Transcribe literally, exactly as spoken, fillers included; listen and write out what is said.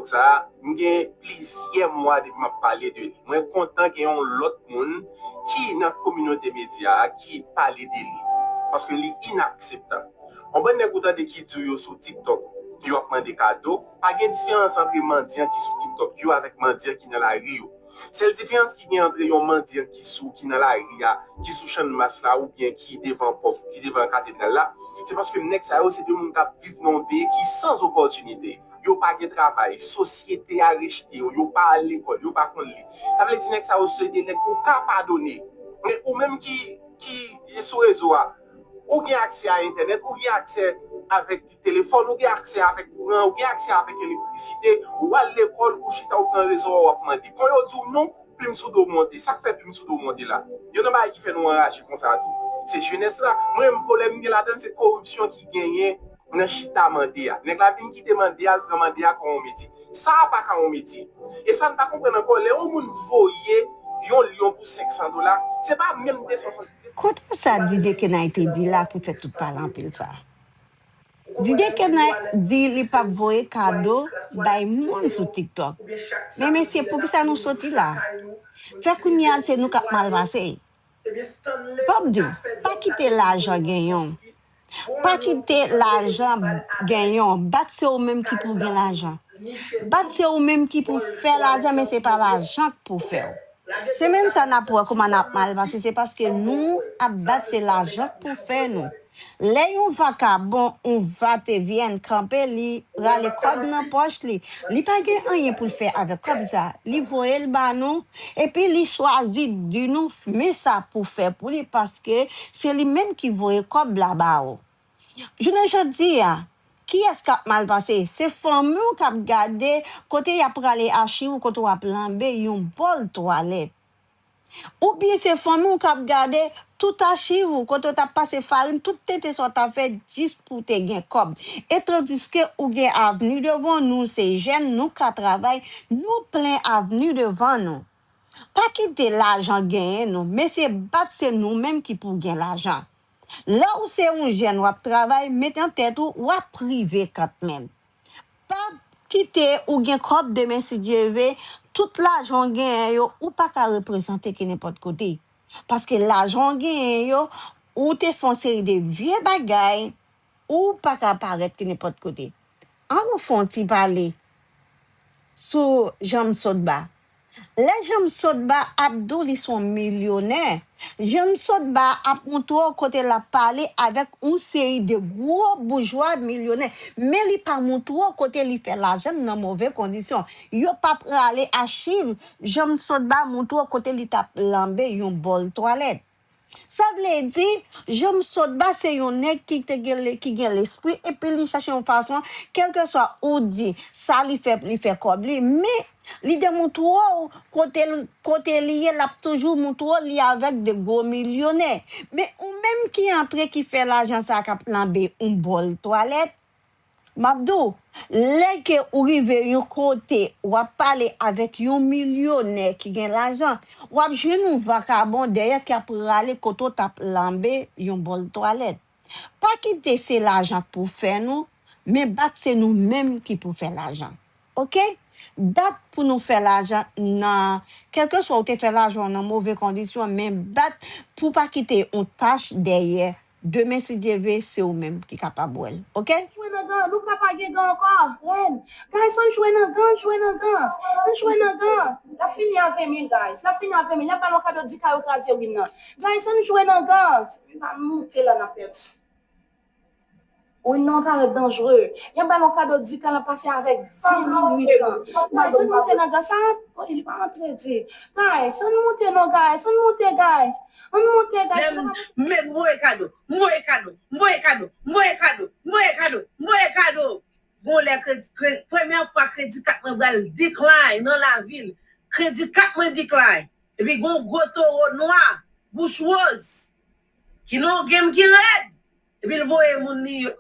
Sa, m gen plizyè mwa depi m ap pale de li. Mwen kontan gen yon lòt moun ki nan kominote medya a ki pale de li. Paske li inakseptab. Yon bann nèg ou tande ki di w yo sou TikTok, yo ap mande kado, pa gen diferans antre mandyan ki sou TikTok yo avèk mandyan ki nan lari yo. Sèl diferans ki gen antre yon mandyan ki sou, ki nan lari a, ki sou Channmas la, oubyen ki devan pòv, ki devan katedral la, se paske nèg sa yo se de moun k ap viv nan yon peyi ki san opòtinite. Yo pa gen travay, sosyete a rejte yo, yo pa al lekòl, yo pa konn li. Sa vle di nèg sa yo se de nèg ou ka padone. Men ou menm ki, ki sou rezo a, ou gen aksè a entènèt, ou gen aksè avèk telefòn, ou gen aksè avèk kouran, ou gen aksè avèk elektrisite, ou al lekòl, ou chita, ou pran rezo a, w ap mande. Kon yo di w non, plim sou do w monte. Sa k fè plim sou do w monte la? Youn nan bagay ki fè nou anraje konsa tou, se jenès la. Mwen menm, pwoblèm m gen ladan l, se koripsyon ki genyen nan chita mande a. Nèg la vin kite mande a, l pran mande a kòm yon metye. Sa a pa ka yon metye. E sa n pa konprann ankò, lè yon moun voye yon lyon pou senk san dola, se pa menm de san. Kote sa Didye Kenay te di la pou fè tout pale anpil sa? Didye Kenay di li p ap voye kado bay moun sou TikTok. Men mesye, poukisa nou soti la? Fè kounye a se nou k ap mal pase. Ban m di w, pa kite lajan genyen w. Pa kite lajan genyen w. Bat se ou menm ki pou gen lajan. Bat se ou menm ki pou fè lajan, men se pa lajan k pou fè w. Semèn sa n ap wè kòman n ap mal pase, se paske nou ap bat se lajan k pou fè nou. Lè yon vakabon, yon vatevyèn kanpe, li rale kòb nan pòch li, li pa gen anyen pou l fè avèk kòb sa, li voye l ba nou, epi li chwazi di nou men sa pou fè pou li, paske se li menm ki voye kòb la ba ou. Jounen jodi a, kiyès k ap mal pase? Se fanmi w k ap gade kote y ap rale achiv ou, kote w ap lanbe yon bòl twalèt. Oubyen se fanmi w k ap gade tout achiv ou, kote w t ap pase farin, tout tenten sa w t ap fè jis pou w te gen kòb. E tandiske ou gen avni devan nou, se jèn, nou ka travay, nou plen avni devan nou. Pa kite lajan genyen nou, mesye, bat se nou menm ki pou gen lajan. Lè ou se yon jèn, w ap travay, mete an tèt ou, w ap rive kanmenm. Pa kite ou gen kòb demen si Dye ve, tout lajan w genyen yo, ou pa ka reprezante ki nenpòt kote. Paske lajan w genyen yo, ou te fè yon seri de vye bagay, ou pa ka parèt ki nenpòt kote. An nou fè yon ti pale sou Janm Sotba. Lè Janm Sotba ap di w li se yon milyonè, Janm Sotba ap montre w kote l ap pale avèk yon seri de gwo boujwa milyonè, men li pa montre w kote li fè lajan nan move kondisyon. Yo pa prale achiv Janm Sotba montre w kote li t ap lanbe yon bòl twalèt. Sa vle di, Janm Sotba se yon nèg ki te gen, ki gen lespri, epi li chache yon fason, kèlkeswa ou di sa li fè, li fè kòb li, men li demontre w kote l, kote li ye, l ap toujou montre w li avèk de gwo milyonè. Men ou menm ki antre ki fè lajan sa k ap lanbe yon bòl twalèt, m ap di w, lè ke ou rive yon kote, w ap pale avèk yon milyonè ki gen lajan, w ap jwenn yon vakabon dèyè k ap rale kote w t ap lanbe yon bòl twalèt. Pa kite se lajan k pou fè nou, men bat se nou menm ki pou fè lajan. Oke? Bat pou nou fè lajan nan, kèlkeswa ou te fè lajan w nan move kondisyon, men bat pou pa kite yon tach dèyè. Demen, si Dye ve, se ou menm ki kapab wè l. Oke? Jwe nan gan, nou ka pa gen gan ankò. Rèn. Guys, ann jwe nan gan, ann jwe nan gan. Ann jwe nan gan. L ap fini a ven mil, guys. L ap fini a ven mil. Y ap ba l yon kado di ka yo kraze win nan. Guys, ann jwe nan gan. Ann moute la, n ap pèdi. Win nan parèt danjere. Y ap ba l yon kado di ka, l ap pase avèk ven mil uit san. Guys, ann moute nan gan sa. Oh, li pa antre di. Guys, ann moute non, guys. Ann moute, guys. Ann moute, guys. Lè m, men m voye kado, m voye kado, m voye kado, m voye kado, m voye kado, m voye kado. Bon, lè kredi, kre-, premyè fwa kredi kat mwen pral decline nan lavi l. Kredi kat mwen decline. Epi gon gwo towo nwa, bouch woz, ki nan yon game ki rèd. Epi l voye moun li,